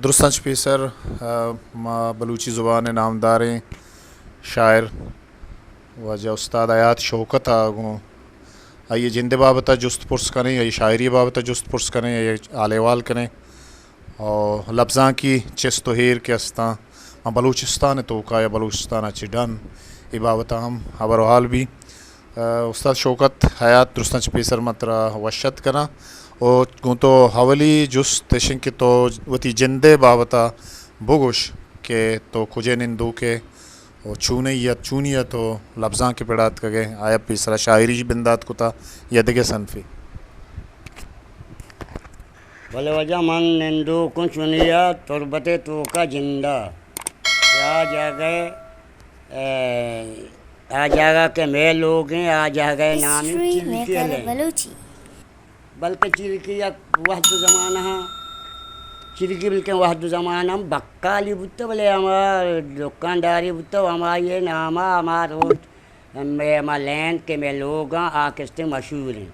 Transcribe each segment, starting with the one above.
درستاں چہ پیسر، آ، ما بلوچی زبان ءِ نامداریں شاعر واجہ استاد حیات شوکت ءَ گوں آئی ءِ جند ءِ بابت ءَ جست پرس کنیں، آئی ءِ شاعری ءِ بابت ءَ جست پرس کنیں، آئی ءِ حال احوال کنیں۔ اور لبزانکی چست و ایر کہ استاں، ما بلوچستان ءِ توکا یا بلوچستان ءَ چہ ڈن اے بابت ءَ ہم ہبر و حال بی۔ آ، استاد شوکت حیات، درستاں چہ پیسر من ترا وش اتک کناں۔ او گوں تو اولی جست اش انت کہ تو وتی جند ءِ بابت ءَ بگوش کہ تو کجے نندوکے و چونئی ات، چونی ءَ تو لبزانک ءِ پڑ ءَ اتکگ ئے، آیا پیسرا شاعری بندات کتا یا دگہ صنفے؟ بلے واجہ من نندوکوں چونی ءَ تربت ءِ توکا جند ءَ کہ آ جاگہ ءَ، آ جاگہ کہ مئے لوگ ایں، آ جاگہ ءِ نام ایں ہسٹری چلکیل میکر ایں۔ بلوچی۔ بلکہ چلکی یک وہد و زمانہ، چلکی بلکہ وہد و زمانہ ہم بکالی بوتہ، بلے ہما دکانداری بوتہ و ہمائی نام ءَ ہما روڈ، مئے ہما لین کہ مئے لوگاں آ کستیں مشہور ایں۔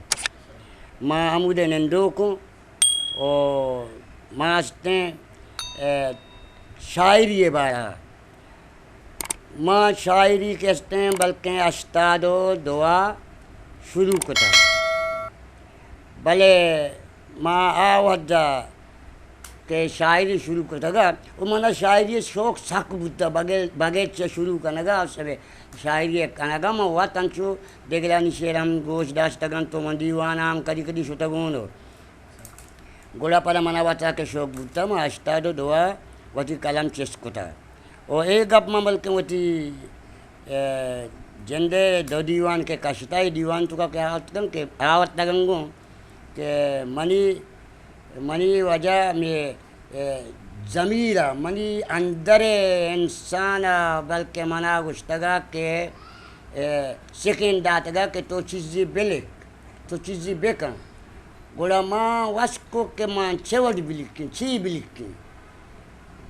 ما ہمودے نندوکوں و ما استیں، اے، شاعری ءِ بارہ ءَ۔ ما شاعری کستیں بلکیں ہشتاد و دو ءَ شروع کتا، بلے ما آ وھد ءَ کہ شاعری شروع کتگ ءَ، و من ءَ شاعری ءِ شوق سک بوتگ، بگے-، بگیچ ءَ شروع کنگ ءَ، شاعری ءِ کنگ ءَ من وت انچو دگرانی شعر ہم گوش داشتگ انت و من دیوان ءَ ہم کدی کدی شتگ اوں۔ گڑا پدا من ءَ وت ءَ کہ شوق بوتگ، من ہشتاد و دو ءَ وتی قلم چست کتگ۔ و اے گپ من بلکیں وتی، اے، جند ءِ دو دیوان کہ کشتہ، اے دیوان توکا کہ آورتگاں کہ آورتگاں گوں کہ منی، منی وجہ مئے، اے، ضمیر ءَ، منی اندر ءِ انسان ءَ بلکیں من ءَ گوشتگ ءَ کہ، اے، سکین داتگ ءَ کہ تو چیزے بلک، تو چیزے بکن۔ گڑا من وش کو کہ من چے وڑ بلکیں، چی بلکیں۔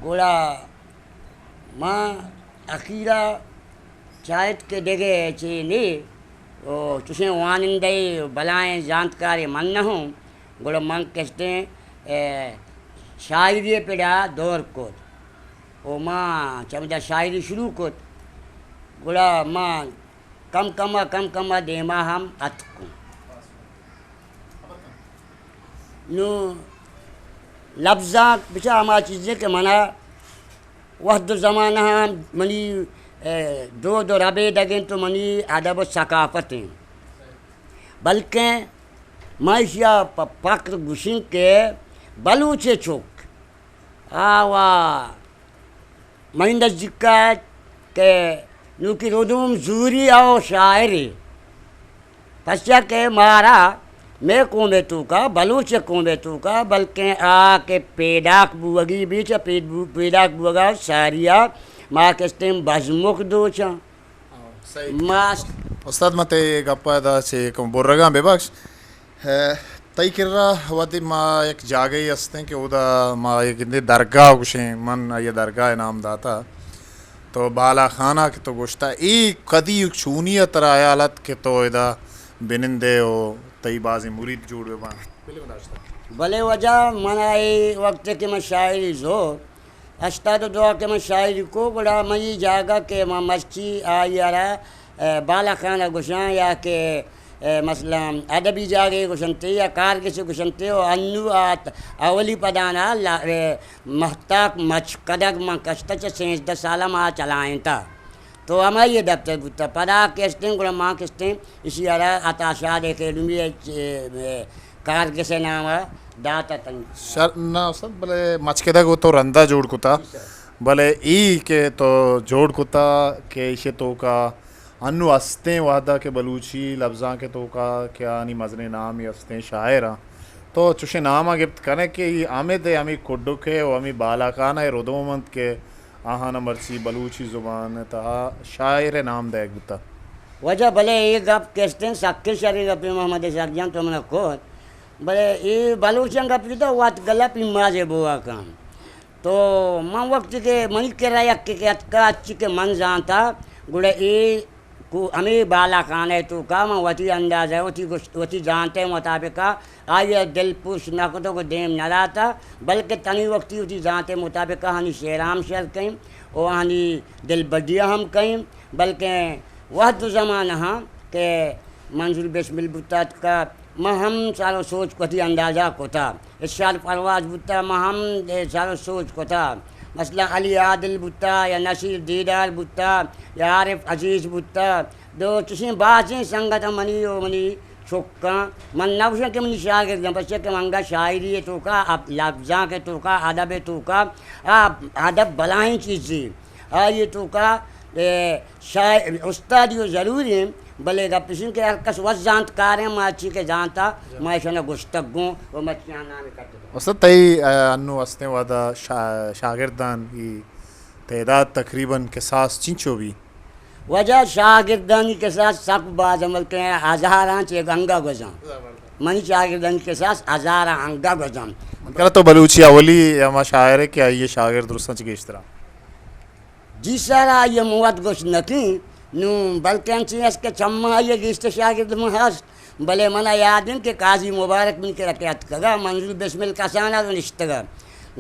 گڑا ما اخیرا چاہت کہ دگہ چے نے، او چوشیں وانندہ بلائیں زانتکارے من نہ ہوں، گڑا من کستیں، اے، شاعری پڑا دور کت۔ او ما چمدا شاعری شروع کت، گڑا ما کم کم ءَ، کم کم ءَ دیما ہم اتکوں۔ نوں لبزانک بچار ہما چیزے کہ منا وھد و زمانہ ہم منی، اے، دود و ربیدگ انت و منی ادب و ثقافت انت۔ بلکیں ما ایشی ءَ پہ فخر گوشیں کہ بلوچ ءِ چک آ وا منی نزیک ءَ کہ نوکی ردوم زوری او شاعری، پرچا کہ مارا مئے قوم ءِ توکا، بلوچ قوم ءِ توکا، بلکیں آ کہ پیداک بوگی بی، چہ پید بو-، پیداک بوگا ساری ءَ ما کستیں بزمک دوچاں۔ صحیح۔ ما استاد، من تئی گپ ءَ ادا چہ کم برگاں، ببخش۔ اے، تئی کرا وھدے ما یک جاگہے ہستیں کہ اودا ما یک گندے درگاہ گوشیں، من آئی ءَ درگاہ ءِ نام داتا۔ تو بالاخانہ کہ تو گوشتا، اے کدی چونی ءَ ترا حیال ات کہ تو ادا بنندے و تئی بازیں مرید جوڑ بباں؟ بلے واجہ، من ءَ اے وقت کہ من شاعری زو ہشتاد و دو ءَ کہ من شاعری کو، گڑا منی جاگہ کہ من مرچی آئی ءَ را، اے، بالاخانہ گوشاں یا کہ، اے، مثلاً ادبی جاگہے گوشنتے یا کارگسے گوشنتے و انو آ ت-، اولی پدانا لا-، اے، مہتاک مچکدگ من کشتہ، چہ سینزدہ سال ءَ ما چلائینتا۔ تو ہمائی دپتر بوتا۔ پدا کستیں، گڑا ما کستیں، ایشی ءَ را عطا شاد اکیڈمی ءِ، اے، اے، کارگس ءِ نام ءَ دات اتنت۔ شر-، نہ استاد، بلے مچکدگ و تو رندا جوڑ کتا، جی سر۔ بلے ای کہ تو جوڑ کتا کہ ایشی توکا انو ہستیں وھدا کہ بلوچی لبزانک ءِ توکا کہ آنی مزنیں نامی ہستیں شاعراں، تو چوشیں نام ءَ گپت کنے کہ ای ہمے دے ہمے کڈک ءِ و ہمے بالاخانہ ءِ ردوم انت کہ آہانا مرچی بلوچی زبان ءِ تہا شاعر ءِ نام دئیگ بوتا۔ واجہ بلے اے گپ کستیں سکیں شریں گپے محمد اسحاق جان تو منا کت۔ بلے اے بلوچاں گپ جتا وت گلا پیمازے بوا کن۔ تو من وقتی کہ منی کرا یکے کہ اتکا، اچی کہ من زانتا، گڑا اے کو ہمے بالاخانہ ءِ توکا من وتی اندازہ ءَ، وتی گوشت، وتی زانت ءِ مطابق ءَ آئی ءَ دلپروش نہ کتگ ءُ دیم نہ داتگ، بلکہ تنی وقتی وتی زانت ءِ مطابق ءَ آہانی شعر ءَ ہم شر کئیں ءُ آہانی دلبڈی ءَ ہم کئیں، بلکہ وہد ءُ زمانہ ہاں کہ منظور بسمل بوتگ اتکگ، من ہم سر ءُ سوچ وتی اندازہ ءَ کتگ۔ ارشاد پرواز بوتگ، من ہم سر ءُ سوچ کتگ۔ مثلاً علی عادل بوتگ یا نصیر دیدار بوتگ یا عارف عزیز بوتگ، دو چشیں بازیں سنگت منی ءُ منی چکاں، من نہ گوشاں کہ منی شاگرد اَنت، پرچا کہ من انگا شاعری ءِ توکا، اب-، لبزانک ءِ توکا، ادب ءِ توکا، آ، ادب بلاہیں چیزے۔ آئی ءِ توکا، اے، شاعر، استادی ءُ ضروری اِنت، بلے گپ اِش اِنت کہ ہر کس وت زانتکار اِنت، ما چی کہ زانتا، ما ایشاں گوشتگ گوں ءُ ما چیاں نام کتگ۔ استاد، تئی، اے، انو استیں وہدا شا-، شاگردانی تعداد تقریباً کساس چنچو بی؟ واجہ، شاگردانی کساس سک باز اَنت، بلکہ ہزاراں چہ انگا گوزاں۔ منی شاگردانی کساس ہزاراں انگا گوزاں۔ من کرا تو بلوچی اولی ہما شاعر ئے کہ آئی ءِ شاگرد درستاں چہ گیشتر اَنت۔ جی سر، آئی ءَ من وت گوشت نہ کن، نوں بلکیں انچیں است کہ چماں آئی ءِ گیشتر شاگرد من ہست، بلے منا یاد اِنت کہ قاضی مبارک منی کرا کہ اتکگ ءَ، منظور بسمل کسان ءَ نشتگ ءَ۔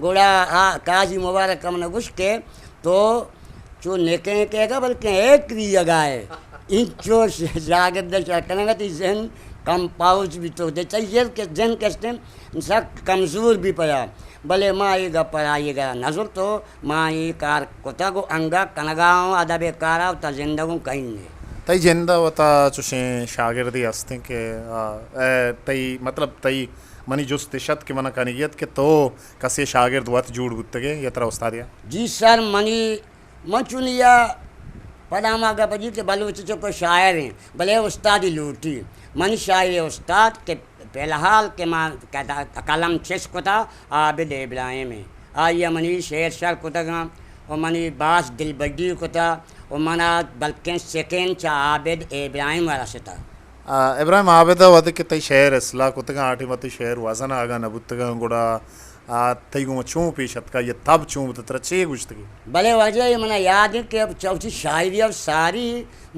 گڑا آ قاضی مبارک ءَ منا گوشت کہ تو چو نکیں کئیگ ءَ بلکیں ایک دیگ ءَ ئے۔ انچو شاگرد ءِ شر کنگ ءَ تئی ذہن کمپاؤز بیتگ، دے چہ ایر کہ ذہن کستیں سک کمزور بی پدا۔ بلے ما اے گپ ءَ آئی ءَ گڑا نہ زرت ءُ ما اے کار کتگ ءُ انگہ کنگ ءَ اوں، ادب ءِ کار ءَ وتا زندگ اوں کئین ئے۔ تئی جند ءَ وتا چوشیں شاگردے ہستیں کہ، آ، اے، تئی، مطلب، تئی منی جست اِش اَت کہ منا کنگی اَت کہ تو کسے شاگرد وت جوڑ بوتگ ئے یا ترا استادے اَت؟ جی سر، منی، من چونیا پدا ہما گپ ءَ جی کہ بلوچ چکو شاعر ایں، بلے استادی لوٹی۔ منی شاعری استاد کہ فی الحال کہ ما قلم چست کتا، عابد ابراہیم ایں۔ آئی ءَ منی شعر شر کتگ اَنت ءُ منی باز دلبڈی کتا ءُ منا بلکیں سکین چہ عابد ابراہیم ءَ رستا۔ آ، ابراہیم عابد ءَ وھدے کہ تئی شعر اصلاح کتگ اَنت، آ ٹیم ءَ تئی شعر وزن ءَ اگاں نہ بوتگ اَنت، گڑا آ، تئی گوما چون پیش اتکا، یا تب چون بوتا، ترا چے گوشتگی؟ بلے واجہ، اے منا یاد اِنت کہ چہ وتی شاعری ءَ ساری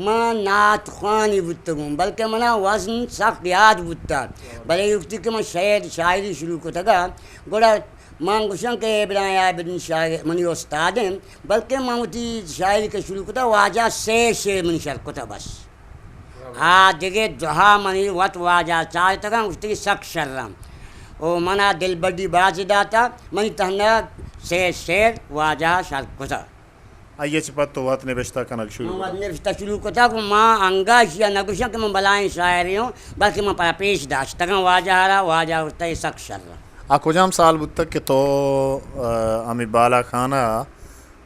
من نعت خوانی بوتگوں، بلکہ منا وزن سک یاد بوتا۔ بلے اے وقتی کہ من شعر، شاعری شروع کتگا، گڑا من گوشاں کہ ابراہیم عابدین شاعر منی استاد اِنت، بلکہ من وتی شاعری کہ شروع کتا، واجہ سے شعر منی شر کتا بس۔ آ دگہ دوہا منی وت واجہ چارتگاں، گوشتگی سک شراں۔ او منا دلبڈی بازی داتا، منی تہنا سے شعر واجہ شر کتا۔ آئی ءَ چہ پد تو وت نبشتہ کنگ شروع من وت کتا؟ نبشتہ شروع کتا، گوں ما انگا اشیا نگوشاں کہ من بلائیں شاعرے اوں، بلکہ من پدا پیش داشتگاں واجہ ءَ را، واجہ گوشتا اے سک شراں۔ آ کجام سال بوتگ کہ تو، آ، ہمے بالاخانہ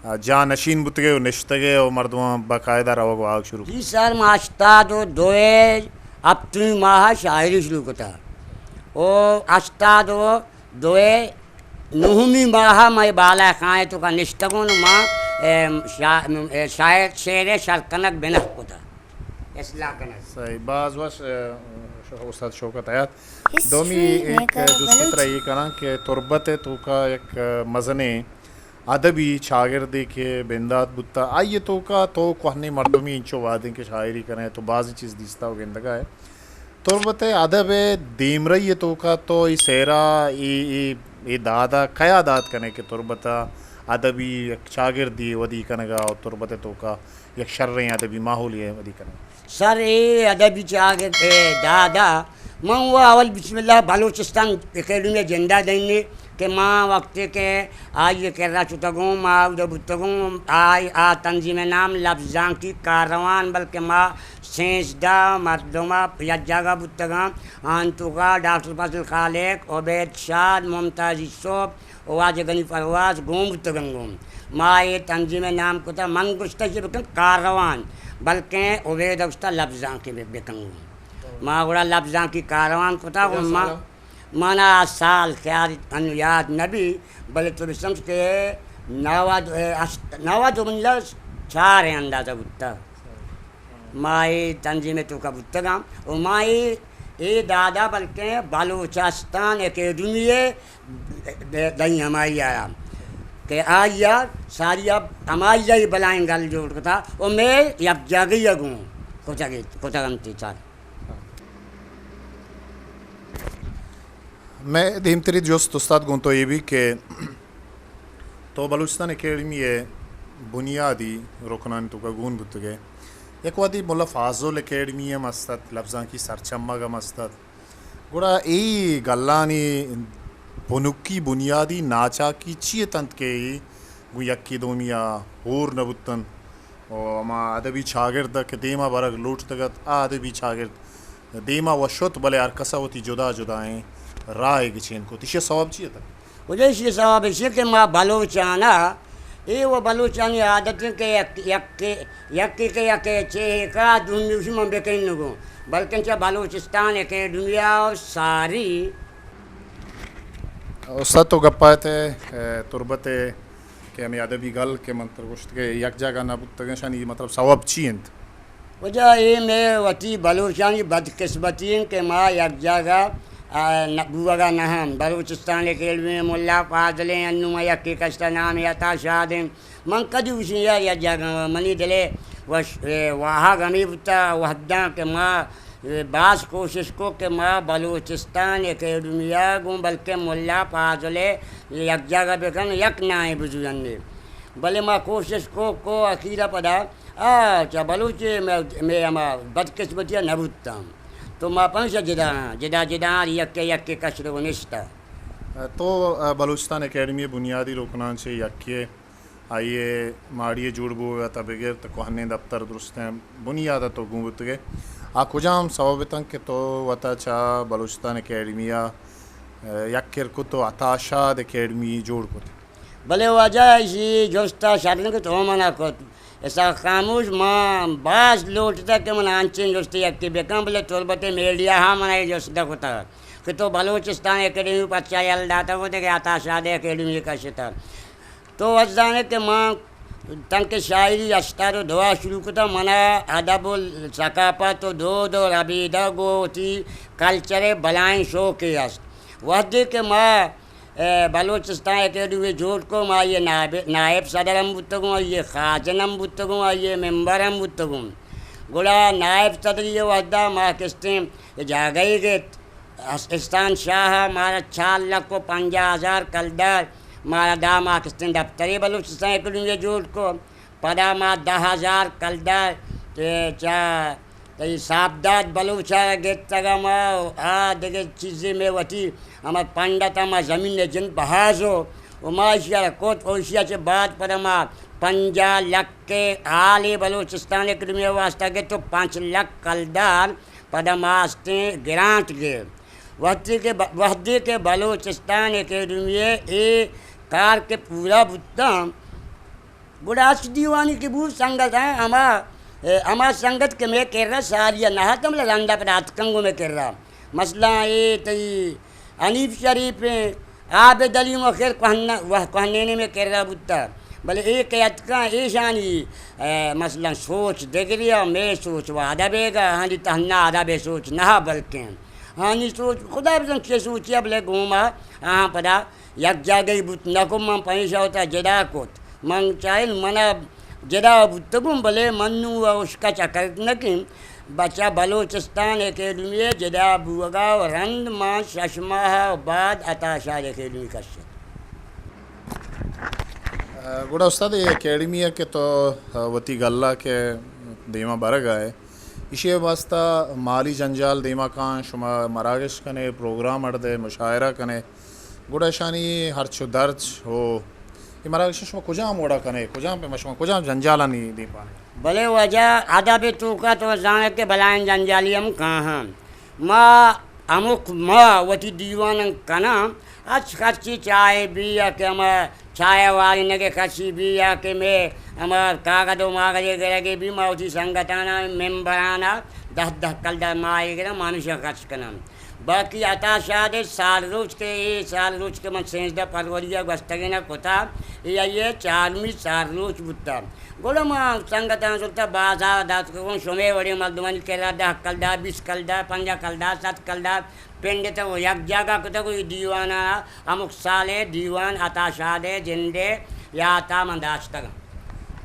ءَ جاہ نشین بوتگ ئے ءُ نشتگ ئے ءُ مردماں باقاعدہ روگ ءُ آگ شروع کت؟ جی سر، ما ہشتاد ءُ دو ءِ ہپتمی ماہ ءَ شاعری شروع کتا ءُ ہشتاد ءُ دو ءِ نہمی ماہ ءَ ما اے بالاخانہ ءِ توکا نشتگوں ءُ ما، اے، شا-، اے، شاعر، شعر ءِ شر کنگ بنہ کتا، اصلاح کنگ۔ صحیح، باز وش، اے، استاد شوکت حیات۔ دومی ایک جستے ترا اے کناں کہ تربت ءِ توکا یک مزنیں ادبی چاگردے کہ بندات بوتا، آئی ءِ توکا تو کوہنیں مردمے انچو وہدے کہ شاعری کنئے، تو بازیں چیز دیستا ءُ گندگا ئے۔ تربت ءِ ادب ءِ دیمرئی ءِ توکا تو اے سہرا، اے، اے، اے دادا کیا داد کنئے کہ تربت ءَ ادبی یک چاگردے ودی کنگا ءُ تربت ءِ توکا یک شریں ادبی ماحولے ودی کنگا؟ سر، اے ادبی چاگرد ءِ دادا، من وا اول بسم اللہ بلوچستان اکیڈمی ءَ جندا دئینے کہ ما وقتے کہ آئی ءِ کرا شتگوں، ما اودا بوتگوں، آئی، آ تنظیم ءِ نام لبزانکی کاروان، بلکہ ما سیزدہ مردم یک جاگہ بوتگاں، آں توکا ڈاکٹر فضل خالق، عبید شاد، ممتاز یوسف، ءُ واجہ غنی پرواز گون بوتگاں گوں۔ ما اے تنظیم ءِ نام کتا، من گوشتا چہ بکن کاروان، بلکیں عبید ءَ گوشتا لبزانکی بہ-، بکن گوں۔ ما گڑا لبزانکی کاروان کتا گوں۔ ما، منا سال خیال انو یاد نبی، بلے تو بسمجھ کہ نود، اے، ہشت، نود و چار ءِ اندازہ بوتا۔ ما اے تنظیم ءِ توکا بوتگاں ءُ ما اے، اے دادا بلکیں بلوچستان اکیڈمی ءِ دئیں ہمائی ءَ کہ آئی ءَ ساری ءَ ہمائی ءَ اے بلائیں گل جوڑ کتا ءُ مئے یک جاگہی ءَ گوں۔ کتگ، کتگ انت تر۔ مئے دیمتری جست استاد گوں تو اے بی کہ تو بلوچستان اکیڈمی ءِ بنیادی رکنانی توکا گون بوتگ ئے۔ یک وھدی ملا فاضل اکیڈمی ہم است ات، لبزانکی سرچمگ ہم است ات۔ گڑا اے گلانی بنکی بنیادی ناچاکی چی اتنت کہ اے گوں یکے دومی ءَ ہور نہ بوتنت؟ و ہما ادبی چاگرد کہ دیما برگ لوٹتگ ات، آ ادبی چاگرد دیما و شت، بلے ہر کس ءَ وتی جدا جدائیں راہے گچین کت۔ ایشی ءِ سوب چی اتنت؟ واجہ، ایشی ءِ سوب ایش کہ ما بلوچان ءَ، اے و بلوچانی عادت انت کہ یک، یک، یکے کہ یک چیہے کا دومی گوشی من بکنگوں، بلکن چہ بلوچستان اکیڈمی ءَ ساری۔ استاد تو گپ ءَ ات ئے، اے، تربت ءِ کہ ہمے ادبی گل کہ من ترا گوشت کہ یک جاگہ نہ بوتگ، اشانی مطلب سوب چی انت؟ واجہ، اے مئے وتی بلوچانی بدقسمتی انت کہ ما یک جاگہ، آ، نہ، بوگا نہ ہم۔ بلوچستان اکیڈمی ملا فاضل انت، انوں ما یکے کشتہ نام عطا شاد انت۔ من کدی گوشیں یار یک جاگہ، منی دل ءِ وش-، اے، واہگ ہمے بوتہ وھداں کہ ما اے باز کوشش کو کہ ما بلوچستان اکیڈمی ءَ گوں بلکہ ملا فاضل ءَ یک جاگہ بکن، یک ناہیں بزوینے۔ بلے ما کوشش کو، کو اخیر ءَ پدا، آ، چہ بلوچ مئے، مئے ہما بدقسمتی ءَ نہ بوتاں۔ تو ما پمیشا جدا آں، جدا جدا آں، یکے یکے کشت و نشتہ۔ تو، آ، بلوچستان اکیڈمی بنیادی رکنان چہ یکے آئی ءِ ماڑی ءِ جوڑ بوگ ءَ تا بگر تا کوہنیں دپتر درستیں بنیاد ءَ تو گون بوتگ ئے۔ آ کجام سوب اتنت کہ تو وتا چہ بلوچستان اکیڈمی ءَ، اے، یک کر کت و عطا شاد اکیڈمی جوڑ کت؟ بلے واجہ، ایشی جست ءَ شر انت کہ تو من ءَ کت۔ اسحاق خاموش، ما باز لوٹتگ کہ من انچیں جستے یکے بکن، بلے تربت ءِ میڈیا ہم من ءَ اے جست نہ کتگ کہ تو بلوچستان اکیڈمی پرچا یل داتگ و دگہ عطا شاد اکیڈمی کشتگ۔ تو وت زان ئے کہ من تنکہ شاعری ہشتاد و دو ءَ شروع کتگ، من ءَ ادب و ثقافت و دود و ربیدگ و وتی کلچر ءِ بلاہیں شوقے است۔ وھدے کہ ما، اے، بلوچستان اکیڈمی جوڑ کو، ما آئی ءِ نائب، نائب صدر ہم بوتگوں، آئی ءِ خازن ہم بوتگوں، آئی ءِ ممبر ہم بوتگوں۔ گڑا نائب صدری ءِ وھدا ما کستیں جاگہے گت۔ اس-، احسان شاہ ءَ مارا چار لکھ و پنجاہ ہزار کلدار مارا دا، ما کستیں دپترے بلوچستان اکیڈمی ءَ جوڑ کو۔ پدا ما دہ ہزار کلدار، اے، چہ تئی صاحبداد بلوچ ءَ گپتگ، ما آ دگہ چیزے مئے وتی ہما پنڈت ءَ ما زمین ءِ جند بہا زو و ما ایشی ءَ را کت و ایشی ءَ چہ بعد پدا ما پنجاہ لکھ ءِ ہالے بلوچستان اکیڈمی ءِ واسطہ گپت و پنچ لکھ کلدار پدا ما استیں گرانٹ گے۔ وھدے کہ ب-، وھدے کہ بلوچستان اکیڈمی ءِ اے کار کہ پورا بوتاں، گڑا ہرچ دیوانے کہ بوت سنگتاں، ہما، اے، ہما سنگت کہ مئے کرا ساری ءَ نہ اتاں، بلے رندا پدا اتکاں گوں مئے کرا۔ مثلاً اے تئی حنیف شریف ایں، عابد علی، ما خیر کوہن-، وہ کوہنینے مئے کرا بوتہ، بلے اے کہ اتکاں ایشانی، اے، مثلاً سوچ دگرے ءُ مئے سوچ وھدہ بیگا، آہانی تہنا ادب ءِ سوچ نہ بلکیں آہانی سوچ خدا بزانت چے سوچے، بلے گوں ما آہاں پدا یک جاگہی بوت نہ کت، من پمیشا وتا جدا کت۔ من چاہین منا جدا بوتگوں، بلے من نوں و اشکا چکرت نہ کن۔ بچہ بلوچستان اکیڈمی ءِ جدا بوگا و رند من شش ماہ ءَ بعد عطا شاد اکیڈمی کشت۔ گڑا استاد، اے اکیڈمی ءَ کہ تو وتی گل ءَ کہ دیما برگ ءَ ئے، ایشی ءِ واسطہ مالی جنجال دیما کاں، شما مراگش کنے، پروگرام اڈ دے، مشاعرہ کنے، گڑا اشانی ہرچ و درچ ہو، اے مراگش شما کجام وڑا کنے، کجام پہ شما کجام جنجالانی دیمپانے؟ بلے واجہ، ادب ءِ توکا تو زانے کہ بلائیں جنجالی ہم کاہاں۔ ما ہمک ما وتی دیوان کناں، ہرچ خرچی چاہے بی یا کہ ہما چاہ ءِ وارینگ ءِ خرچی بی یا کہ مئے ہما کاگد و ماگدے گرگے بی، ما وتی سنگتاناں، ممبراناں دہ دہ کلدار ماہے گراں، ما ہمیشاں خرچ کناں۔ باقی عطا شاد ءِ سال روچ کہ، اے سال روچ کہ من سیزدہ فروری ءَ گوستگین ءَ کتا، اے آئی ءِ چارمی سال روچ بوتا۔ گڑا ما سنگتاں زرتا بازار ءَ دات کہ گوں شمے وڑیں مردمانی کرا دہ کلدار، بیست کلدار، پنجاہ کلدار، صد کلدار پنڈتگ و یک جاگہ کتگ و اے دیوان ءَ ہمک سال ءِ دیوان عطا شاد ءِ جند ءِ یات ءَ من داشتگ۔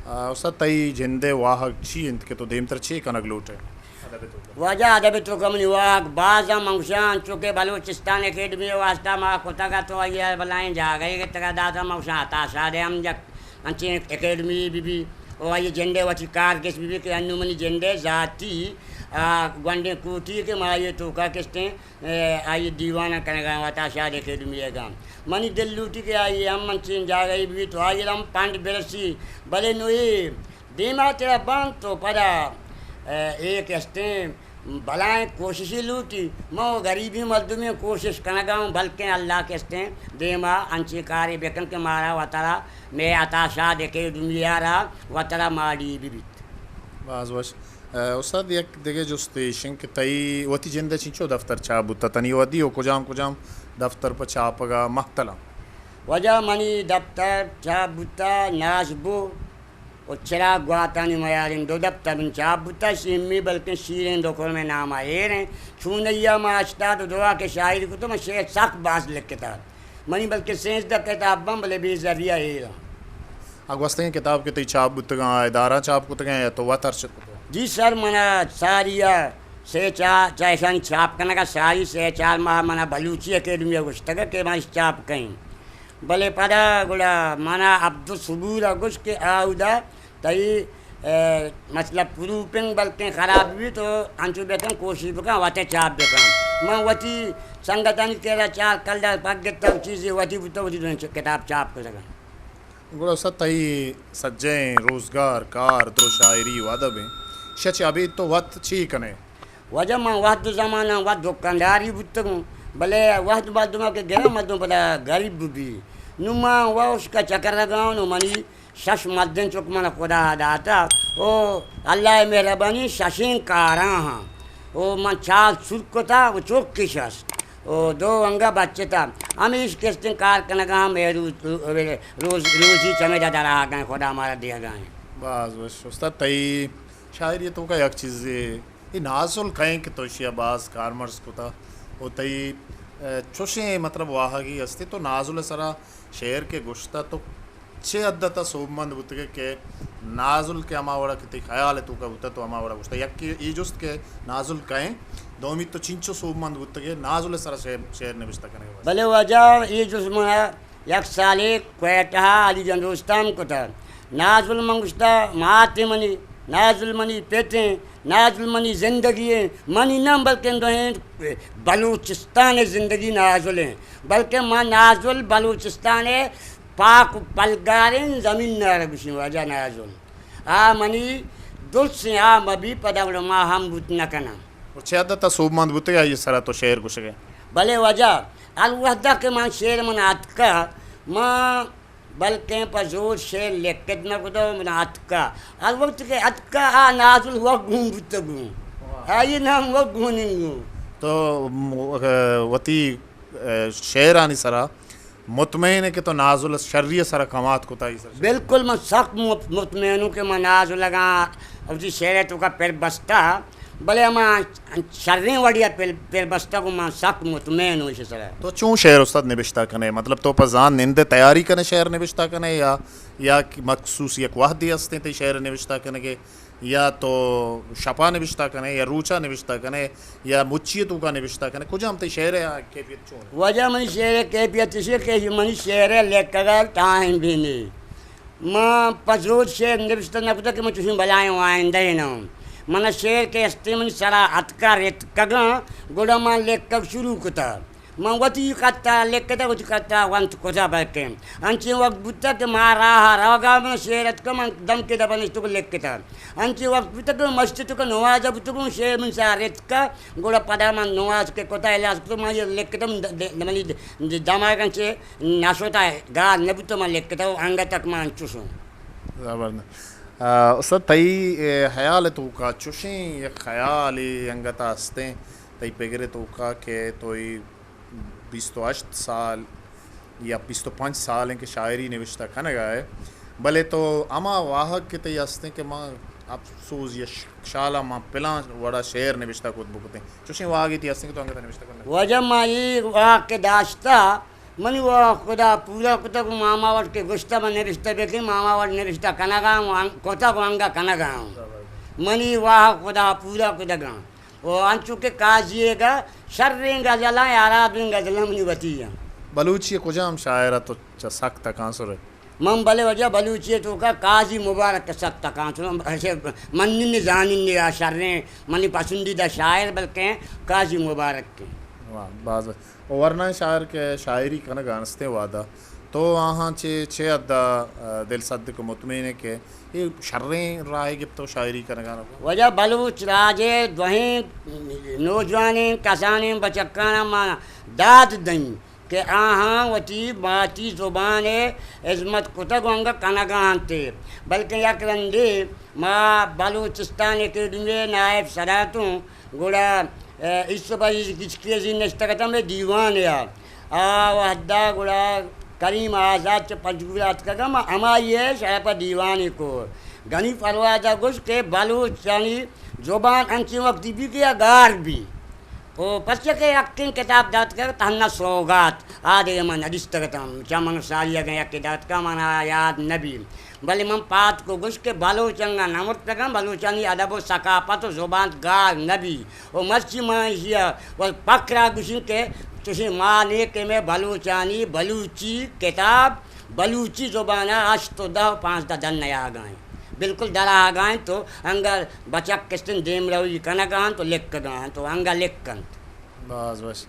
آ، استاد، تئی جند ءِ واہگ چی انت کہ تو دیمتر چے کنگ لوٹ ئے؟ واجہ ادب ءِ توکا منی واہگ باز اَں، من گوشاں انچو کہ بلوچستان اکیڈمی ءِ واسطہ ما کتگ اَت، تو آئی ءَ بلائیں جاگہے گتگ اَت داتگ، من گوشاں عطا شاد ءِ ہم یک انچیں اکیڈمی بہ بی، او آئی ءِ جند ءِ وتی کار کس بہ بی کہ انوں منی جند ءِ ذاتی، آ، گونڈیں کوٹی کہ ما آئی ءِ توکا کستیں، اے، آئی ءِ دیوان کنگ ءَ اَں، عطا شاد اکیڈمی ءِ گاں۔ منی دل لوٹی کہ آئی ءِ ہم انچیں جاگہے بہ بی تو آئی ءَ ہم پنڈ برسی، بلے نوں اے دیما ترا بنت تو پدا، اے، اے کستیں بلائیں کوششے لوٹی۔ من و غریبیں مردمے کوشش کنگ ءَ اوں، بلکیں اللہ کستیں دیما انچیں کارے بکن کہ مارا وترا مئے عطا شاد اکیڈمی ءَ را وترا ماڑی بہ بیت۔ باز وش۔ اے، استاد، یک دگہ جستے ایش اِنت کہ تئی وتی جند ءَ چنچو دفتر چاپ بوتگ؟ تنی وھدی و کجام کجام دفتر پہ چاپگ ءَ مہتل اَں؟ واجہ منی دفتر چاپ بوتگ نازبو و چراگ گواتانی میاریں دو دپتر من چاپ بوتگ، شیمی بلکیں شیریں دکرمے نام ءَ ایر اِنت۔ چونائی ءَ ما ہشتاد و دو ءَ کہ شاعری کتگ، من شعر سک باز لکتگ۔ منی بلکیں سیزدہ کتاب بنت، بلے بے زری ءَ ایر اَں۔ آ گوستگیں کتاب کہ تئی چاپ بوتگ اَں، آ ادارہ چاپ کتگ اَں یا تو وت ارشت کتگ؟ جی سر، من ءَ ساری ءَ سے چار، چہ اشانی چاپ کنگ ءَ ساری سے چار ماہ من ءَ بلوچی اکیڈمی ءَ گوشتگ کہ ما اش چاپ کئیں۔ بلے پدا گڑا من ءَ عبدالصبور ءَ گوشت کہ آ اودا تئی، اے، مطلب پروپنگ بلکیں خراب بیت تو انچو بکن، کوشش بکن، وت ءَ چاپ بکن۔ من وتی سنگتانی کرا چار کلدار پک گپتگ، چیزے وتی بوتگ، وتی دوئیں چ-، کتاب چاپ کتگ اَں۔ گڑا استاد، تئی سجہیں روزگار، کار، درو شاعری و ادب اِنت، شہ چہ ابید تو وت چی کن ئے؟ واجہ من وھد و زماناں وت دکانداری بوتگوں، بلے وھد مردماں کہ گراں مردم پدا گریب بہ بی۔ نوں من وشک ءَ چکرگاں و منی شش مردیں چک من خدا ءَ داتگ و اللہ ءِ مہربانی ششیں کاراں ہاں و من چار سور کتگ و چک اِش است و دو انگہ بچتگ۔ ہمیش کستیں کار کنگا ہم اے روز، روز، روزی چمیدا دراہگاں، خدا مارا دیگا اِنت۔ باز وش۔ استاد، تئی شاعری توکا یک چیزے اے نازل کئیں کہ تو ایشی ءَ باز کارمرز کتگ و تئی، اے، چوشیں مطلب واہگی ہستی تو نازل ءِ سرا شعر کہ گوشتہ تو چے حد ءَ تہ سوبمند بوتگے کہ نازل کہ ہما وڑا کہ تئی خیال ءِ توکا بوتہ تو ہما وڑا گوشتہ؟ یکے اے جست کہ نازل کئیں، دومی تو چنچو سوبمند بوتگے نازل ءِ سرا شعر، شعر نبشتہ کنگ ءِ واسطہ؟ بلے واجہ اے جست من یک سالے کوئٹہ ءَ علی جان دوستان کتہ۔ نازل من گوشتہ مات منی، نازل منی پت ایں، نازل منی زندگی ایں، منی نہ بلکیں دوئیں بلوچستان ءِ زندگی نازل ایں، بلکیں ما نازل بلوچستان ءِ پاک و پلگاریں زمین ءَ را گوشیں واجہ نازل۔ آ منی درسیں آ مبی پدا گڑا ما ہم بوت نہ کناں۔ و چہ حد ءَ تہ سوبمند بوتگ آئی ءِ سرا تو شعر گوشگ ءَ؟ بلے واجہ، ہر وھدا کہ من شعر من اتکہ، من بلکیں پہ زور شعر لکت نہ کتہ، من اتکہ۔ ہر وقت کہ اتکہ آ نازل وت گون بوتگوں۔ واہ۔ آئی نام وت گون انگوں۔ تو م-، وتی، اے، شعرانی سرا مطمئن ئے کہ تو نازل ءِ شری ءِ سرا کمات کتہ آئی سرا؟ بالکل، من سک مط-، مطمئن اوں کہ من نازل اگاں وتی شعر ءِ توکا پر بستہ، بلے ہما شریں وڑی ءَ پر، پر بستگ و من سک مطمئن اوں ایشی سرا۔ تو چون شعر استاد نبشتہ کن ئے؟ مطلب تو پہ زان نند ءَ تیاری کن ئے شعر نبشتہ کن ئے یا، یا کہ مخصوص یک وھدے ہستیں تئی شعر نبشتہ کنگ ءِ؟ یا تو شپا نبشتہ کن ئے یا روچا نبشتہ کن ئے یا مچی توکا نبشتہ کن ئے، کجام تئی شعر ءِ کیفیت چون اِنت؟ واجہ منی شعر ءِ کیفیت ایش اِنت کہ منی شعر ءِ لکھگ ءَ ٹائم بھی نی۔ من پہ زور شعر نبشتہ نہ کتہ کہ من چوشیں بلائیں وائندہ ئے نہ اوں۔ من شعر کہ ہستیں منی سرا اتکہ رتکگاں، گڑا من لکھگ شروع کتہ۔ من وتی خطا لکتہ، وتی خطا ونت کتہ، بلکیں انچیں وقت بوتہ کہ ما راہا روگا من شعر اتکہ، من دمکے دپا نشتگ لکتہ۔ انچیں وقت بوتہ کہ من مسجد توکا نمازا بوتگوں، شعر من سرا رتکہ، گڑا پدا من نماز کہ کتہ، الاس کتہ، من یہ لکتہ، من د-، د-، منی د-، د-، دماغ انچیں نشتہ، گار نبوتہ، من لکتہ، انگت تک من انچوش اوں۔ زبردست۔ آ، استاد، تئی، اے، خیال توکا چوشیں یک خیالے انگتا ہستیں تئی پگر توکا کہ تو اے بیست و ہشت سال یا بیست و پنچ سال ایں کہ شاعری نبشتہ کنگا ئے، بلے تو ہما واہگ کہ تئی ہستیں کہ من افسوز یا ش-، شالا من پلان وڑا شعر نبشتہ کت بکتیں، چوشیں واہگے تئی ہستیں کہ تو انگتا نبشتہ کنگ؟ واجہ، ما اے واہگ کہ داشتہ، منی واہگ خدا پورا کتگ و ماما وٹ کہ گوشتہ من نبشتہ بکن، ماما وٹ نبشتہ کنگا اوں، کتگ و انگا کنگا اوں۔ منی واہ خدا پورا کتگاں۔ و انچو کہ قاضی ءِ گا شریں غزلاں، اعرابیں غزلاں منی وتی آں۔ بلوچی ءِ کجام شاعر ءَ تو چہ سک تکانسر ئے؟ من بلے واجہ بلوچی ءِ توکا قاضی مبارک ءَ سک تکانسر آں۔ من نی زانن آ شریں، منی پسندیدہ شاعر بلکیں قاضی مبارک ایں۔ واہ، باز۔ و ورنائیں شاعر کہ شاعری کنگ ءَ استیں وہدا، تو آہاں چہ چے حد ءَ، آ، دل صدق ءُ مطمئن ئے کہ اے شریں راہے گپتہ ءُ شاعری کنگ ءَ نہ؟ واجہ بلوچ راج ءِ دوہیں نوجوانیں کسانیں بچکاناں ما داد دئیں کہ آہاں وتی ماتی زبان ءِ ہزمت کتگ ءُ انگہ کنگ ءَ انت، بلکیں یک رندے ما بلوچستان اکیڈمی ءِ نائب صدر اتوں، گڑا، ءَ، ایسپ عزیز گچکی عزیز نشتگ اتاں مئے دیوان ءَ۔ آ وہدا گڑا کریم آزاد چہ پنجگور ءَ اتکگ ءَ، ما ہمائی ءِ شرپ ءَ دیوانے کت۔ گنی پرواز ءَ گوشت کہ بلوچانی زبان انچیں وقتی بی کہ آ گار بی۔ او پرچا کہ یکیں کتاب داتکگ تہنا سوگات، آ دگہ من نہ دیستگ اتاں۔ چہ من سالی اگاں یکے داتکگ من آ یاد نہ بی۔ بلے من پاد کو گوشت کہ بلوچ انگہ نہ مرتگاں، بلوچانی ادب ءُ ثقافت ءُ زبان گار نہ بی۔ ءُ مرچی ما ایشی ءَ ءُ پکر ءَ گوشیں کہ چوشیں ما نیکیں مئے بلوچانی بلوچی کتاب بلوچی زبان ءَ ہشت ءُ دہ ءُ پانزدہ در نیاگا ایں، بالکل در آگا ایں، تو انگہ بچک استیں دیمروی کنگا انت ءُ لکھگا انت ءُ انگہ لکھ انت۔ باز وش۔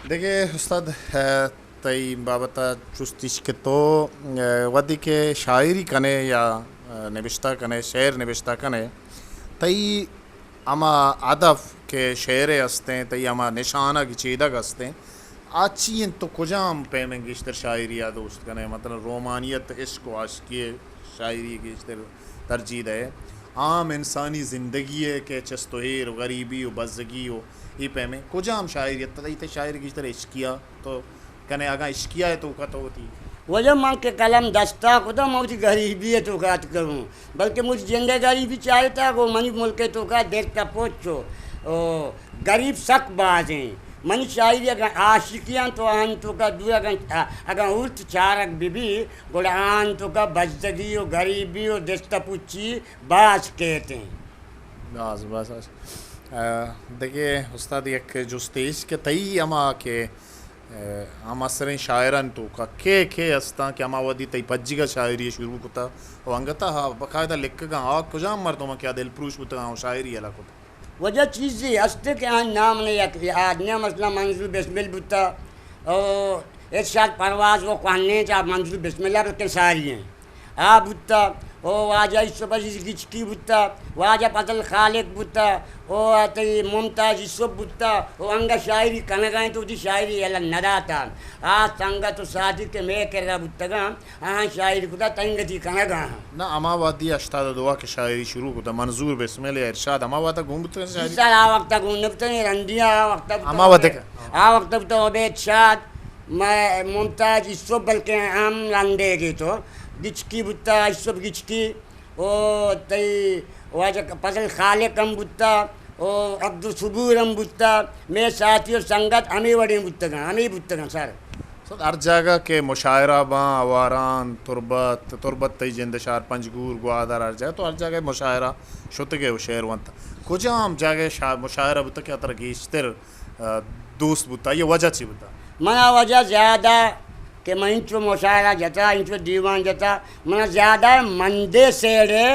دگہ استاد، ءَ، تئی بابت ءَ چست ایش کہ تو، ءَ، وھدے کہ شاعری کن ئے یا، ءَ، نبشتہ کن ئے، شعر نبشتہ کن ئے، تئی ہما ہدف کہ شعر ءِ استیں، تئی ہما نشانہ کہ چیدگ استیں، آ چی انت؟ تو کجام پیمیں گیشتر شاعری ءَ دوست کن ئے؟ مثلاً رومانیت، عشق ءُ عاشقی ءِ شاعری ءَ گیشتر ترجیح دئے، عام انسانی زندگی ءِ کہ چست ءُ ایر ءُ غریبی ءُ بزگی ءُ اے پیمیں کجام شاعری ءَ؟ تئی، تئی شاعری گیشتر عشقی ءَ تو کن ئے، اگاں عشقی ءِ توکا تو وتی؟ واجہ من کہ قلم دستا کتا، من وتی غریبی ءِ توکا اتکگوں، بلکہ من وتی جند ءِ غریبی چارتا، گوں منی ملک ءِ توکا درد ءُ پچ ءُ، او، غریب سک باز ایں۔ منی شاعری اگاں عاشقی انت تو آہانی توکا دور اگاں، اگاں اولت چارگ بہ بی، گڑا آہانی توکا بزگی ءُ غریبی ءُ دست ءُ پچی باز کیت ایں۔ باز، باز، باز۔ ءَ، دگہ استاد یک جستے ایش کہ تئی ہما کہ، ءَ، ہما سریں شاعرانی توکا کئے کئے استاں کہ ہما وھدی تئی پجیگا شاعری ءَ شروع کتا ءُ انگتا ہا باقاعدہ لکھگاں، آ کجام مردماں کہ آ دلپروش بوتگاں ءُ شاعری یلہ کتا؟ واجہ چیزے است کہ آہانی نام نہ یک یاد نہ، مثلاً منظور بسمل بوتا، او ارشاد پرواز ءُ کوہنیں چہ منظور بسمل ءَ بلکیں ساری ایں۔ آ بوتا، او واجہ یوسف عزیز گچکی بوتا، واجہ فضل خالق بوتا، او تئی ممتاز یوسف بوتا، او انگہ شاعری کنگا انت، وتی شاعری یلہ نہ داتا۔ آ سنگت ءُ ساتھی کہ مئے کرا بوتگاں، آہاں شاعری کتا، تنگتی کنگا آں۔ نہ، ہما وھدی ہشتاد ءُ دو ءَ کہ شاعری شروع کتا، منظور بسمل یا ارشاد ہما وھدا گون بوتگ شاعری؟ جی سر، آ وقتا گون نہ بوتگ، رندی آ وقتا بوتگ۔ ہما وھدا کہ آ وقتا بوتگ عبید شاد، مئے ممتاز یوسف بلکیں ہم رندے گی تو، گچکی بوتا، یوسف گچکی، او تئی واجہ فضل خالق ہم بوتا، او عبدالصبور ہم بوتا، مئے ساتھی ءُ سنگت ہمے وڑیں بوتگاں، ہمے بوتگاں سر۔ سر، ہر جاگہ کہ مشاعرہ باں، آواران، تربت، تربت تئی جند شہر، پنجگور، گوادر، ہر جاگہ تو ہر جاگہ مشاعرہ شتگ ئے ءُ شعر ونت۔ کجام جاگہ شا-، مشاعرہ بوتگ کہ آ ترا گیشتر، آ، دوست بوتا؟ آئی ءِ وجہ چی بوتا؟ منا وجہ زیادہ کہ من انچو مشاعرہ جتا، انچو دیوان جتا، منا زیادہ مندے سیڑے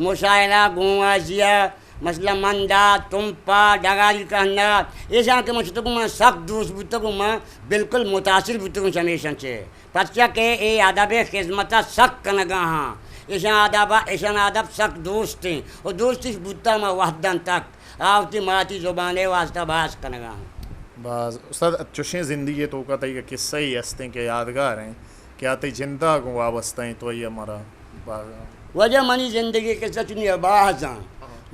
مشاعرہ، گونوازی ءَ، مثلاً مندا، تمپا، ڈگاری کہنا، ایشاں کہ من شتگوں، من سک دوست بوتگوں، من بالکل متاثر بوتگوں چمیشاں چہ۔ پرچا کہ اے ادب ءِ خذمت ءَ سک کنگا ہاں۔ ایشاں ادب، ایشاں ادب سک دوست ایں۔ و دوستش بوتا من وھداں تک۔ آ وتی ماتی زبان ءِ واسطہ باز کنگا ہاں۔ باز۔ استاد، چوشیں زندگی ءِ توکا تئی قصہ ئے ہستیں کہ یادگار ایں؟ کہ آ تئی جند ءَ گوں وابستہ ایں، تو آئی ءَ مارا با-، واجہ منی زندگی ءِ قصہ چنی ءَ باز آں۔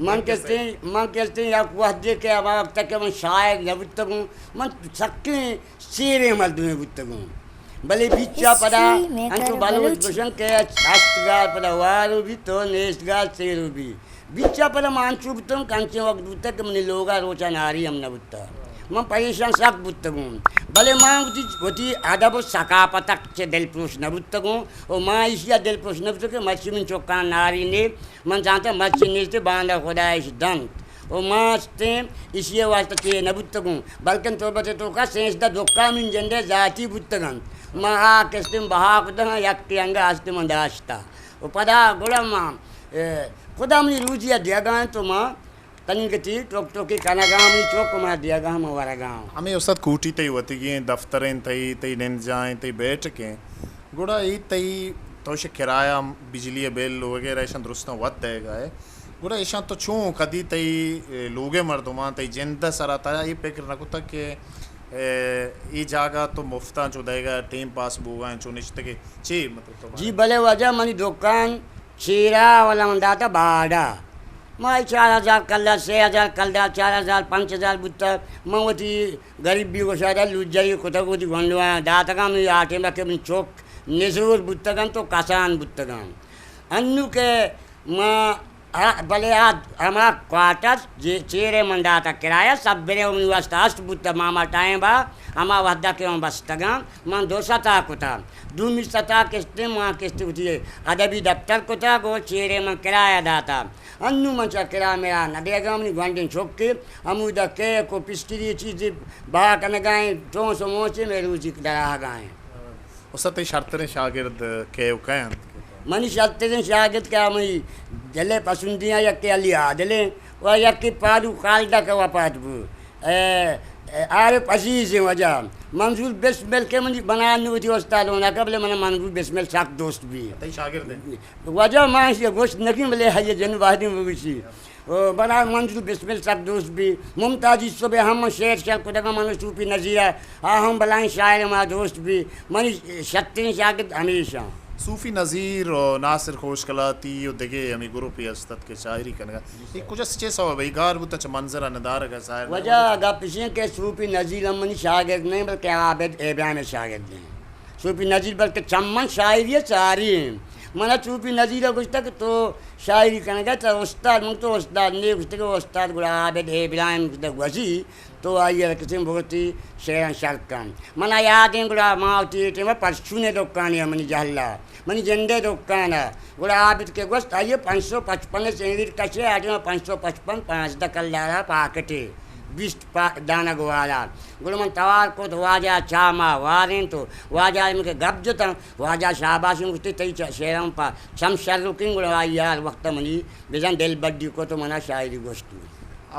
من کستیں، من کستیں یک وھدے کہ ہما وقت کہ من شاعر نہ بوتگوں، من سکیں سیریں مردمے بوتگوں۔ بلے بیچا پدا انچو بلوچ گوشن کہ ہست گار پدا وارو بی تو نیست گار سیرو بی۔ بیچا پدا من انچو بوتگوں کہ انچیں وقت بوتگ کہ منی لوگ ءَ روچ ءَ ناری ہم نہ بوتگ۔ من پریشان سک بوتگوں، بلے من وتی، وتی ادب و ثقافت ء چہ دلپروش نہ بوتگوں و من ایشی ء دلپروش نہ بوتگ کہ مرچی من چکاں ناری نے، من زانتاں مرچی نیست، باندا خدا اش دنت و من استیں ایشی ء واسطہ چے نہ بوتگوں، بلکن تربت ء توکا سینزدہ دکان من جندے ذاتی بوتگ انت۔ من آ کستیں بہا کتگ آں، یکے انگہ است من داشتہ و پدا گڑا من، اے، خدا منی روزی ء دیگا انت و من تنیگتی ٹوک ٹوکی کنگا، ہمے چوک ما دیگا ہم ورگا۔ ہمے استاد کوٹی تئی وتیگیں دفتریں، تئی، تئی نند جاہیں، تئی بیٹھکیں، گڑا اے تئی تو شے کرایہ، بجلی بل وغیرہ ایشاں درستاں وت دئیگا ئے، گڑا ایشاں تو چون کدی تئی، اے، لوگے مردماں تئی جند سرا ترا اے فکر نہ کتگ کہ، اے، اے جاگہ تو مفتاں چو دئیگا، ٹیم پاس بوگا ایں، چو نشتگے چی مطلب تو جی بارے؟ بلے واجہ منی دکان چیرا والا من داتا باڑا۔ ما چار ہزار کلدار، سے ہزار کلدار، چار ہزار، پنچ ہزار بوتا۔ من وتی گریبی گوشادا لوجری کتگ وتی گونڈواں داتگاں۔ من آ ٹیما کہ من چک نزور بوتگاں تو کسان بوتگاں۔ انو کہ ما آ، بلے آ ہما کوارٹر جے چیرے من داتا کرایہ سبرے منی واسطہ است بوتا۔ ما ہما ٹائم با ہما وحدہ کہ ہم بستگاں من دو ستا کتا۔ دومی ستا کستے ما کستے وتی ادبی دفتر کتا گو چیرے من کرایہ داتا۔ انو من چہ کرا میرا نہ دیگا، منی گونڈیں چکے ہمودا کیک و پسکری چیزے بہا کنگائیں، ٹونس و مونسے مئے روزی دراہگائیں۔ استاد، تئی شرتریں شاگرد کئے و کئے انت؟ منی شرتریں شاگرد کہ منی دل ء پسندیدہ یکے علی عادل انت و یکے فاروق خالدہ کہ وفات بو۔ اے، اے، عارف عزیز انت واجہ۔ منظور بسمل کہ منی بنان وتی استاد ہونا کہ بلے من منظور بسمل سک دوست بی۔ تئی شاگرد انت؟ واجہ ما ایشی گوشت نکیں، بلے ہئی جن بہریں بگوشی۔ او بلا منظور بسمل سک دوست بی۔ ممتازی صبح ہم من شعر شعر کتگا، من صوفی نظیرہ، آ ہم بلائیں شاعر ما دوست بی۔ منی شتریں شاگرد ہمیشہ۔ صوفی نظیر و ناصر خوشکلاتی و دگہ ہمے گروپے است ات کہ شاعری کنگا۔ اے کجا چے سوب ء اے گار بوتا چہ منظر ء ندارگ ء ظاہر نہ واجہ بوتا؟ گپ اش انت کہ صوفی نظیر ہم منی شاگرد نہیں، بلکہ عابد ابراہیم ء شاگرد انت۔ صوفی نظیر بلکہ چمن شاعری ء چاری انت۔ من ء صوفی نظیر ء گوشتگ کہ تو شاعری کنگ ء ترا استاد، من تو استاد نے گوشتگ کہ استاد گڑا عابد ابراہیم گوشتگ وزی تو آئی ء کسیں بگتی شعراں شر کن۔ من ء یاد انت گڑا ما وتی اے ٹیم ء پرچون ء دکانے ء منی جہل ء منی جند ء دکان ء گڑا عابد کہ گوشت آئی ء پنچ سو پچپن ء سینگیر کشے، آ ٹیم ء پنچ سو پچپن پانزدہ کلدار ء پاکٹے۔ بیست پا-، دانگ والا۔ گڑا من توار کت، واجہ چا ما وارینت و واجہ من کہ گپ جتاں، واجہ شاباش گوشتی، تئی چ-، شعراں پہ چم شرکیں، گڑا آئی ہر وقت منی بزاں دل بڈی کت و منا شاعری گوشت۔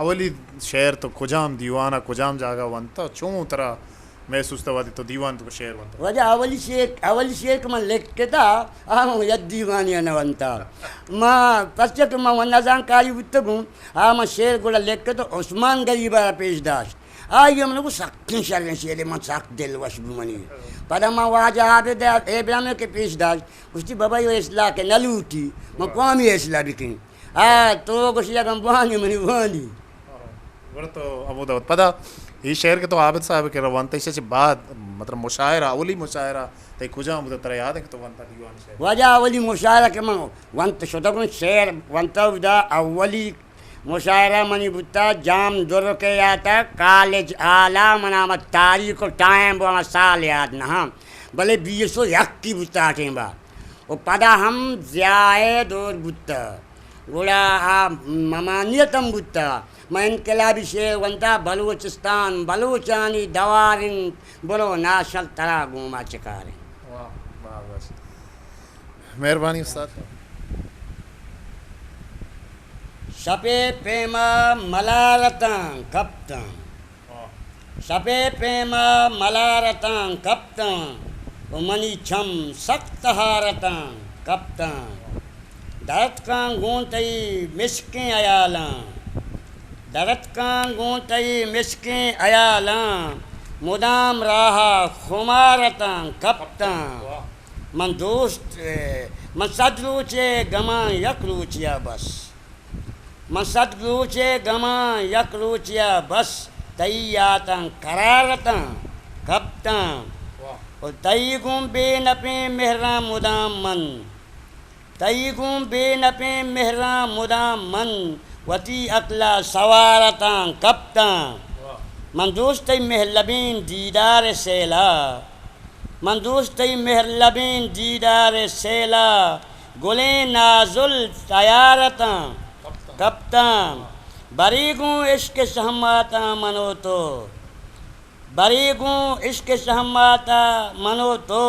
اولی شعر تو کجام دیوان ء کجام جاگہ ونت؟ چون ترا محسوس تو وہدے تو دیوان تو شعر ونت؟ واجہ اولی شعر، اولی شعر کہ من لکھتا، آ من یک دیوانی ء نہ ونتا۔ ما پرچہ کہ من نزانکاری بوتگوں، آ من شعر گڑا لکھت و عثمان غریب ء را پیش داشت۔ آئی ء من گو سکیں شریں شعرے، من سک دل وش بو منی۔ پدا من واجہ عابد ابراہیم ء کہ پیش داشت، گوشتی بابا یہ اصلاح کہ نہ لوٹی، من کوامی اصلاح بکن۔ آ تو گوشی اگاں بوانی منی بوانی۔ گڑا تو ہمودا وت پدا اے شعر کہ تو عابد صاحب ء کرا ونت، ایشی چہ بعد مطلب مشاعرہ، اولی مشاعرہ تئی کجام بوتا، ترا یاد ہے کہ تو ونتا دیوان شعر؟ واجہ اولی مشاعرہ کہ من ونت شتگوں، شعر ونتا اودا، اولی مشاعرہ منی بوتا جام درک ء یاتا کالج آلا، منا ہما تاریخ و ٹائم و ہما سال یاد نہ ہاں، بلے بیست و یکی بوتا آ ٹیم با۔ و پدا ہم ضیاء ء دور بوتا۔ گڑا آ ممانعت ہم بوتا۔ من انقلابی شعر ونتا، بلوچستان بلوچانی دوار انت، برو ناشل ترا گوما چکار انت۔ واہ، باز وش۔ مہربانی استاد۔ شپے پیما ملارتاں کپتاں۔ شپے پیما ملارتاں کپتاں و منی چم سک تہارتاں کپتاں۔ درتکاں گوں تئی مشکیں ہیالاں، درتکاں گوں تئی مشکیں ہیالاں، مدام راہ ء خمارتاں کپتاں۔ من دوست، من صد روچے گماں یک روچیا بس۔ من صد روچے گماں یک روچیا بس، تئی یاتاں قرارتاں کپتاں۔ واہ۔ و تئی گوں بے نپیں مہراں مدام من، تئی گوں بے نپیں مہراں مدام من، وتی عقلا سوارتاں کپتاں۔ واہ۔ من دوست تئی مہرلبیں دیدار ءِ سیل ءَ، من دوست تئی مہرلبیں دیدار ءِ سیل ءَ، گلیں نازل تیار اتاں، کپتاں۔ برے گوں عشق ءِ شہماتاں من ءُ تو، برے گوں عشق ءِ شہماتاں من ءُ تو،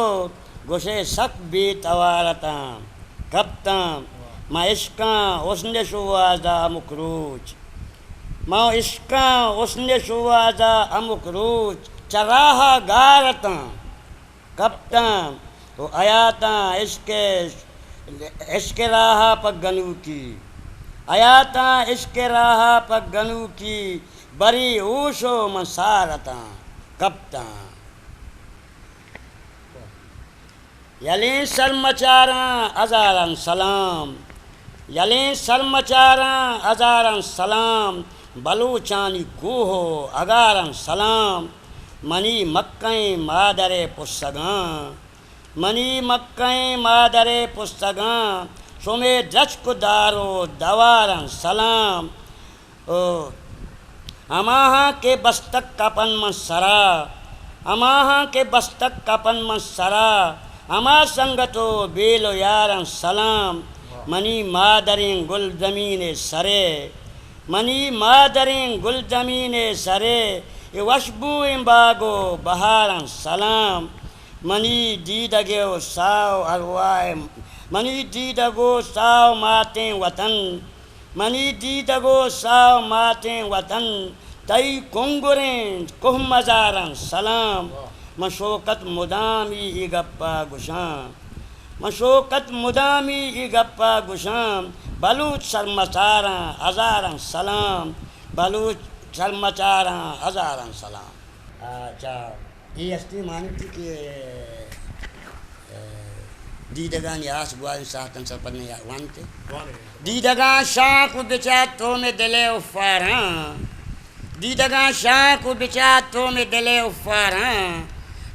گوشئے سک بے توار اتاں، کپتاں۔ من عشقاں حسن ءِ شوہاز ءَ ہمک روچ، من عشقاں حسن ءِ شوہاز ءَ ہمک روچ، چہ راہ ءَ گار اتاں، کپتاں۔ ءُ حیاتاں عشق ءِ، عشق ءِ راہ ءَ پہ گنوکی، حیاتاں عشق ءِ راہ ءَ پہ گنوکی، برے ہوش ءُ من سار اتاں، کپتاں۔ یلیں سرمچاراں ہزاراں سلام، یلیں سرمچاراں ہزاراں سلام، بلوچانی کوہ ءُ اگاراں سلام۔ منی مکہیں مادر ءِ پسگاں، منی مکہیں مادر ءِ پسگاں، شمے درچک ءُ دار ءُ دواراں سلام۔ او ہماہاں کہ بستگ کپن من سرا، ہماہاں کہ بستگ کپن من سرا، ہما سنگت ءُ بیل ءُ یاراں سلام۔ منی مادریں گلزمین ءِ سرے، منی مادریں گلزمین ءِ سرے، اے وشبوئیں باگ ءُ بہاراں سلام۔ منی دیدگ ءُ ساہ ءُ ارواہ، منی دیدگ ءُ ساہ ءُ ماتیں وطن، منی دیدگ ءُ ساہ ءُ ماتیں وطن، تئی کنگریں کوہ مزاراں سلام۔ من شوکت مدامی اے گپ ءَ گوشاں، من شوکت مدامی اے گپ ءَ گوشاں، بلوچ سرمچاراں ہزاراں سلام، بلوچ سرمچاراں ہزاراں سلام۔ آ، چا اے ہستی مانتی کہ، اے، دیدگانی آس گوازیں ساعتاں سرپد نہ وانتے۔ دیدگاں شانک ءُ بچار تو مئے دل ءِ افاراں، دیدگاں شانک ءُ بچار تو مئے دل ءِ افاراں،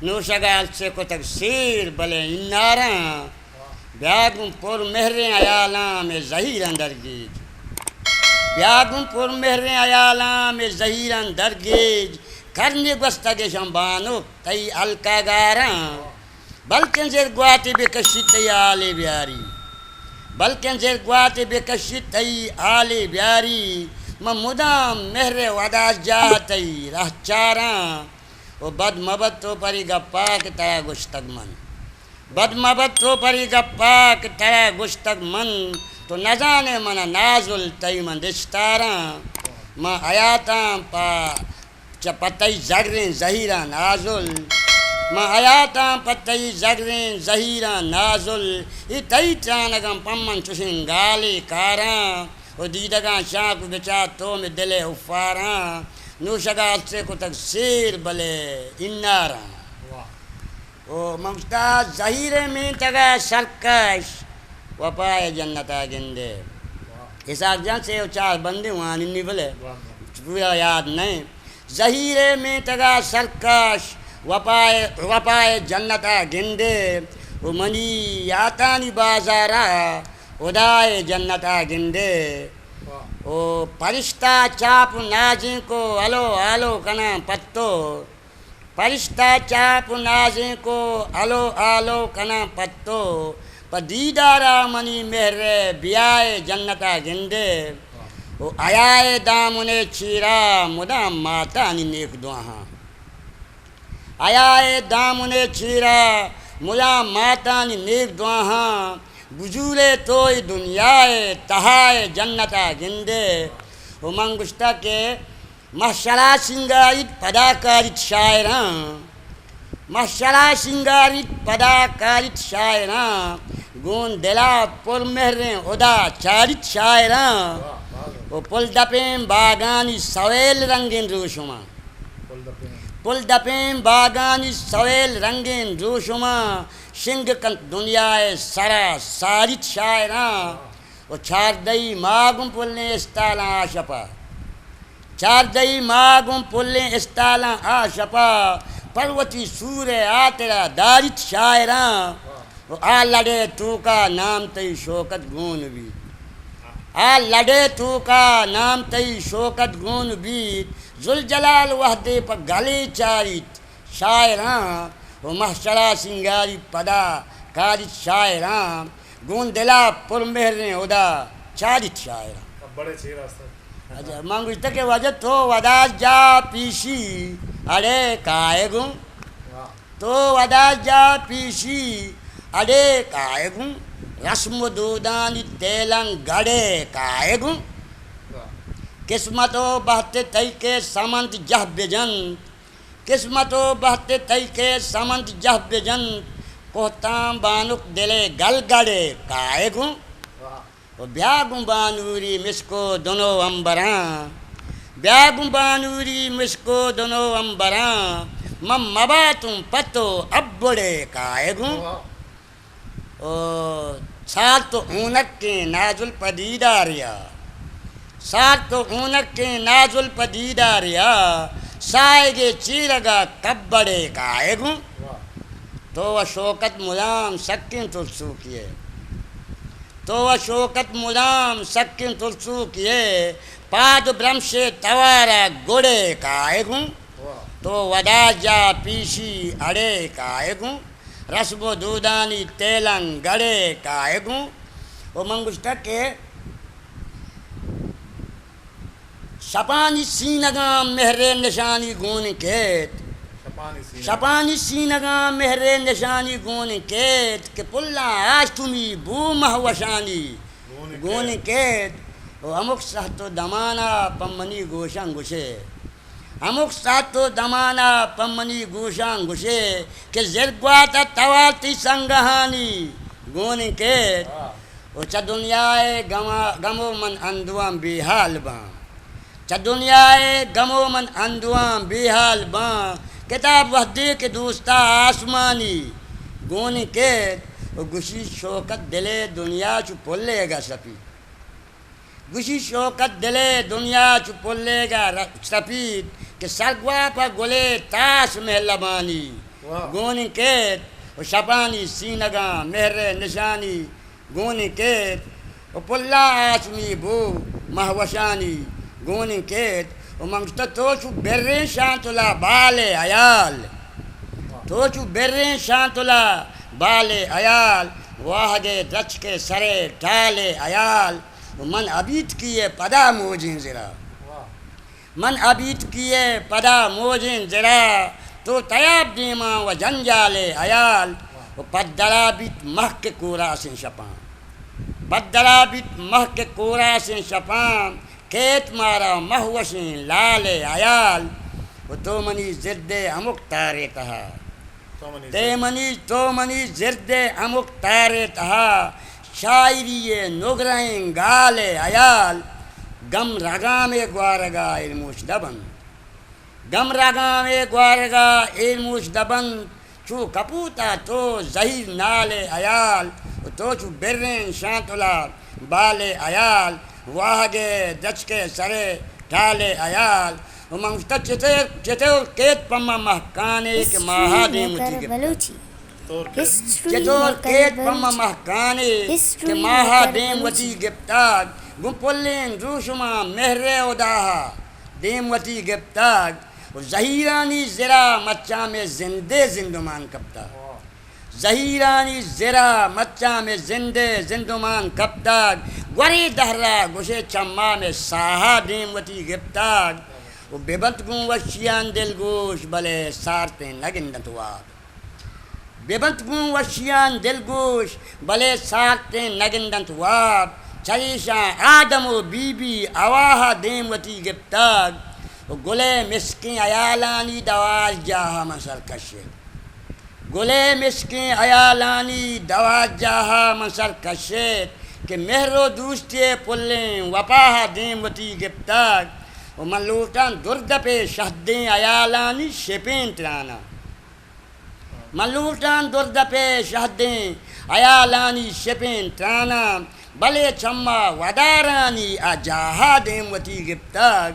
نوشگ ءَ السے کتگ سیر بلے اناراں۔ بیا گوں پر مہریں ہیالاں مئے زہیراں درگیج، بیا گوں پر مہریں ہیالاں مئے زہیراں درگیج، کرنے گوستگ اشاں بانک تئی ہلک ءَ گاراں۔ بلکیں زر گواتے بہ کشیت تئی ہالے بیاری، بلکیں زر گواتے بہ کشیت تئی ہالے بیاری، من مدام مہر ءِ وداس جاہ تئی رہچاراں۔ ءُ بد مبت تو پری گپا کہ ترا گوشتگ من، بد مبت تو پری گپا کہ ترا گوشتگ من، تو نزانے من نازل تئی من دشتاراں۔ من حیاتاں پہ چہ پہ تئی زگریں زہیراں نازل، من حیاتاں پہ تئی زگریں زہیراں نازل، اے تئی ترانگاں پہ من چوشیں گالے کاراں۔ ءُ دیدگاں شانک ءُ بچار تو مئے دل ءِ افاراں، نوشگ ءَ السے کتگ سیر بلے اناراں۔ واہ۔ ءُ من گوشتا زہیریں مینتگ ءَ سرکش، وپا ءِ جنت ءَ گندے۔ واہ۔ اسحاق جان سے ءُ چار بندے وانینی بلے واہ، واہ۔ پورا یاد نہ اِنت۔ زہیریں مینتگ ءَ سرکش، وپا ءِ، وپا ءِ جنت ءَ گندے۔ ءُ منی یاتانی بازار ءَ ہدا ءِ جنت ءَ گندے۔ واہ۔ او پرشتہ چاپ ءُ نازینک ءُ ہلو ہالو کناں پہ تو، پرشتہ چاپ ءُ نازینک ءُ ہلو ہالو کناں پہ تو، پہ دیدار ءَ منی مہر ءِ بیا ءِ جنت ءَ گندے۔ واہ۔ او حیا ءِ دامن ءِ چیر ءَ مدام ماتانی نیک دعاہاں۔ حیا ءِ دامن ءِ چیر ءَ مدام ماتانی نیک دعاہاں، بزورے تو اے دنیا ءِ تہا ءِ جنت ءَ گندے۔ ءُ من گوشتگ کہ محشر ءَ سینگاریت پدا کاریت شاعراں، محشر ءَ سینگاریت پدا کاریت شاعراں، گوں دل ءَ پر مہریں ہدا چاریت شاعراں۔ ءُ پل دپیں باگانی سویل رنگیں دروشماں، پل دپیں باگانی سویل رنگیں دروشماں، شنگ کنت دنیا ءِ سرا ساریت شاعراں۔ ءُ چاردہی ماہ گوں پلیں استالاں آ شپا، چاردہی ماہ گوں پلیں استالاں آ شپا، پر وتی سور ءِ ہاترا داریت شاعراں۔ ءُ آ لڑ ءِ توکا نام تئی شوکت گون بیت، آ لڈے توکا نام تئی شوکت گون بیت، ذوالجلال وہدے پہ گلے چاریت شاعراں، و محشرا سینگاری پدا کاریت شاعراں، گون دلا پر مہریں ہدا چاریت شاعراں۔ بڑے چیر است۔ اچھا، من گوشتہ کہ واجہ تو ودا جا پیشی اڑے کائے گوں۔ واہ۔ تو ودا جا پیشی اڑے کائے گوں، رسم و دودانی تیلن گڑے کائے گوں۔ واہ۔ قسمت و بہت تئی کے سمند جہ بجنت، قسمت و بہت تئی کے سمند جہ بجنت، کوہتام بانک دلے گل گڑے کائے گوں۔ واہ۔ و بیا گوں بانوری مسکو دنو امبراں، بیا گوں بانوری مسکو دنو امبراں، من مباتوں پتو ابڑے کائے گوں۔ واہ۔ او سار تو اونکیں نازل پدیداریا، سار تو اونکیں نازل پدیداریا، سائگے چیرگا کبڑے کائے گوں۔ واہ۔ تو و شوکت مدام سکیں ترسوکیے۔ تو و شوکت مدام سکیں ترسوکیے، پاد و برمشے توارا گڑے کائے گوں۔ واہ۔ تو ودا جا پیشی اڑے کائے گوں، رسم و دودانی تیلن گڑے کائے گوں۔ و من گوشتہ کہ شپانی سینگاں مہرے نشانی گون کیت۔ شپانی سینگ۔ شپانی سینگاں مہرے نشانی گون کیت کہ پلاں آشتمی بو مہوشانی گون گون کیت۔ کیت۔ و ہمک سہت و دمانا پہ منی گوشاں گوشے۔ ہمک سہت و دمانا پہ منی گوشاں گوشے کہ زرگوات توار تی سنگہانی گون کیت۔ واہ۔ و چہ دنیائے گما-، گمو من اندوان بیحال باں۔ چہ دنیائے گمو من اندوان بیحال باں۔ کتاب وہدے کہ دوستا آسمانی گون کیت و گوشی شوکت دلے دنیا چو پلیگا سپیت۔ گوشی شوکت دلے دنیا چو پلیگا ر-، سپیت کہ سرگواپا گلے تاس مہلبانی واہ۔ گون کیت و شپانی سینگاں مہرے نشانی گون کیت و پلا آسمی بو مہوشانی گون کیت و من گوشتہ تو چو بریں شانتلا بال حیال، تو چو بریں شانتلا بال حیال، واہگے درچکے سرے ٹال حیال و من ابیتکی ء پدا موجیں زرا۔ واہ۔ من ابیتکی ء پدا موجیں زرا، تو تیاب دیما و جنجال حیال۔ واہ۔ و پدرا بیت مہک کوراسیں شپاں، پدرا بیت مہک کوراسیں شپاں، کیت مارا مہوشیں لال حیال۔ و تو منی زرد ء ہمک تارے تہا، تو منی تے زرد۔ منی، تو منی زرد ء ہمک تارے تہا، شاعری ء نگرہیں گال ء حیال، گم رگام ء گوارگا ایرموش دبن، گم رگام ء گوارگا ایرموش دبن، چو کپوتا تو زہیر نال ء حیال، و تو چو بریں شانتلا بال ء حیال، واہگ ء درچک ء سر ء ٹال ء حیال۔ و من گوشتہ چتور، چتور کیت پہ ما مہکانے کہ ماہا دیم وتی گپتگ۔ چتور کیت پہ ما مہکانے کہ ماہا دیم وتی گپتگ۔ گوں پلیں دروشماں مہر ء ہداہا دیم وتی گپتگ۔ و زہیرانی زرا مچاں مئے زندے زندمان کپتگ۔ زہیرانی زرا مچاں مئے زندے زندمان کپتگ۔ گورے دہرا گوشے چما مئے ساہا دیم وتی گپتگ۔ و ببنت گوں وشیان دلگوش بلے سارتیں نگندنت واب۔ ببنت گوں وشیان دلگوش بلے سارتیں نگندنت واب۔ چریشاں آدم و بی بی حواہا دیم وتی گپتگ۔ و گلے مسکیں حیالانی دوازدہا من سر کشت۔ گلے مسکیں حیالانی دوازدہا من سر کشت کہ مہر و دوستی پلیں وپاہا دیم وتی گپتگ۔ و من لوٹاں دردپے شہدیں حیالانی شپیں ترانا۔ من لوٹاں دردپے شہدیں حیالانی شپیں ترانا، بلے چما ودارانی آ جاہا دیم وتی گپتگ۔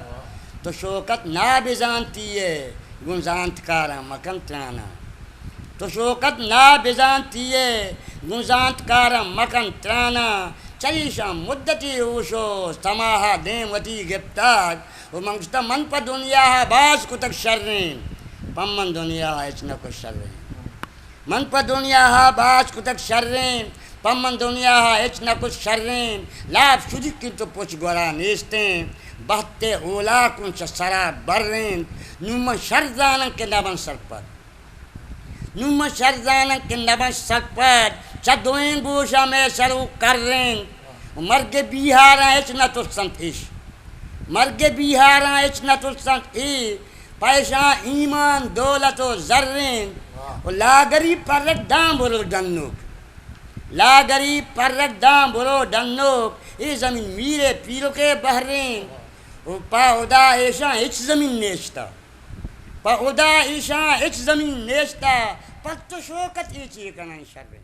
تو شوکت نابزانتی ء گوں زانتکاراں مکن ترانا۔ تو شوکت نابزانتی ء گوں زانتکاراں مکن ترانا۔ چہ ایشاں مدتی ہوش و سماہا دیم وتی گپتگ و من گوشتہ، من پہ دنیاہا باز کتگ شریں، پہ من دنیاہا ہچ نہ کت شریں۔ من پہ دنیاہا باز کتگ شریں، پہ من دنیاہا ہچ نہ کت شریں۔ لاپ شدیک انت و پچ گورا نیستیں، بہت اولاک انت چہ سرا بریں۔ نوں من شر زاناں کہ نہ بنت سرپد۔ نوں من شر زاناں کہ نہ بنت سرپد، چہ دوئیں گوشا مئے سر و کریں۔ و مرگ بیہاراں ہچ نہ ترسنت ایش۔ مرگ بیہاراں ہچ نہ ترسنت ای، پہ ایشاں ایمان، دولت و زریں۔ و لاگری پرک داں برو ڈنوک۔ لاگری پرک داں برو ڈنوک، اے زمین میر پیرکے بہریں۔ و پہ ہدا ایشاں ہچ زمین نیشتہ۔ پہ ہدا ایشاں ہچ زمین نیشتہ، پت و شوکت اے چے کناں شریں۔